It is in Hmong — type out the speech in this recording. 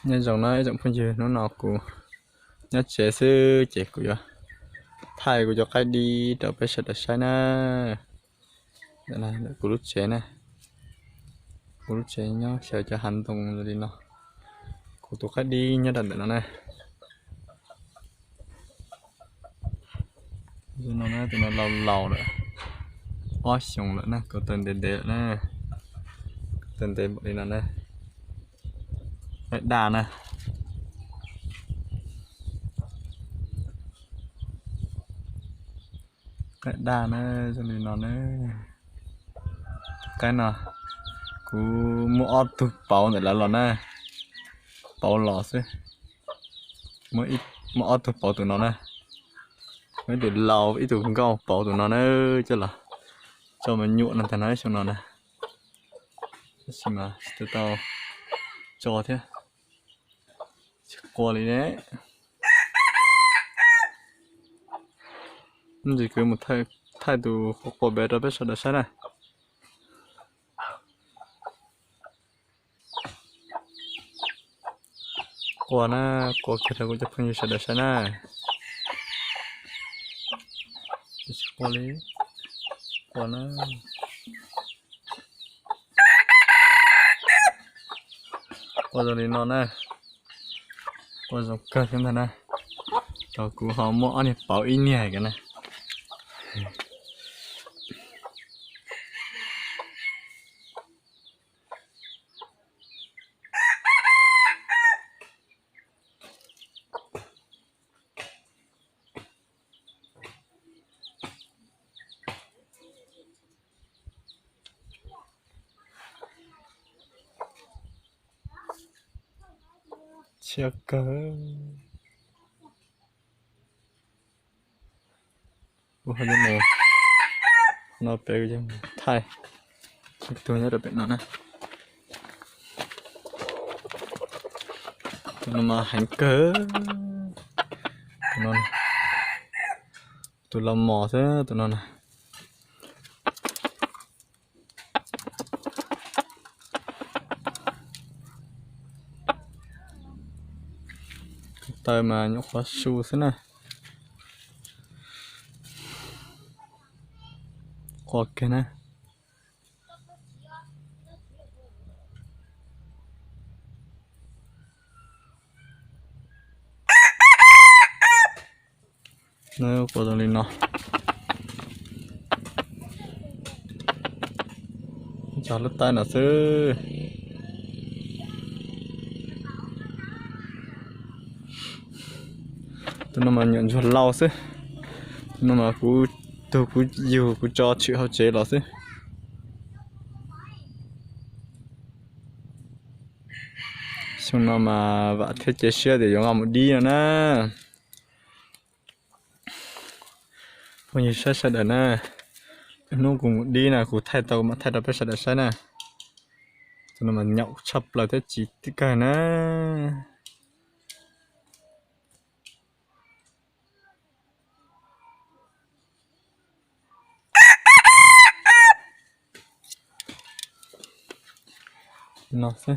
Nyob zoo na ib tsoom phooj ywg, hnub no kuv nyob tsev xwb ces kuv yuav thaij kuv cov qaib dib rau peb sawv daws saib na. Kuv lub tsev na, kuv lub tsev nyob xyaw cov hav ntoo li no. Kuv tus qaib dib nyob rau ntawm no na. Tus no na, tus no laus laus lawm, ob xyoos lawm na, kuv taws ntev ntev lawm na. Kuv taws ntev npaum li no na. Qaib daj na, qaib daj na, zoo li no na. Tus qaib no kuv muab ob tug pauv ntawm lawv los na, pauv los xwb. Muab ob tug pauv tus no na, muab ib tug lau ib tug nkauj pauv tus no na, coj los tso me nyuam no ntag no xyoo no na. Tab sis mas tsis tau tso thiab, tsis qua li ne. Ntsis kuv mus thaij tus qua qua pem rau peb sawv daws saib na. Qua na, qua kiag rau kuv cov phooj ywg sawv daws saib na. Tsis qua li, qua na. Qua zoo li no na, qua zoo kawg thiab ntag na. Tau kuv ho muab ob niag pauv ib niag kiag na. Tshiab kawg. Kuv ho yuav mus no pem, kuv yuav mus thaij ib tug nyob rau pem no na. Tus no mas heev kawg. Tus no, tus los mos xwb tus no na. Taw mas nyuam qhuav su xwb na. Qua kiag na. Qua zoo li no. Cog lub taib no xwb. Tus no mas nyuam ntsuag lau xwb. Tus no mas kuv tug kuv yug kuv tso tshwm hauv tsev los xwb. Xyoo no mas vam thiab cia siab tias yuav nqa mus dib no na. Phooj ywg saib sawv daws na, hnub kuv mus dib na kuv thaij tau kuv mam thaij rau peb sawv daws saib na. Tus no mas nyaum tshaj plaws thiab tsis tib kawg na. No xwb.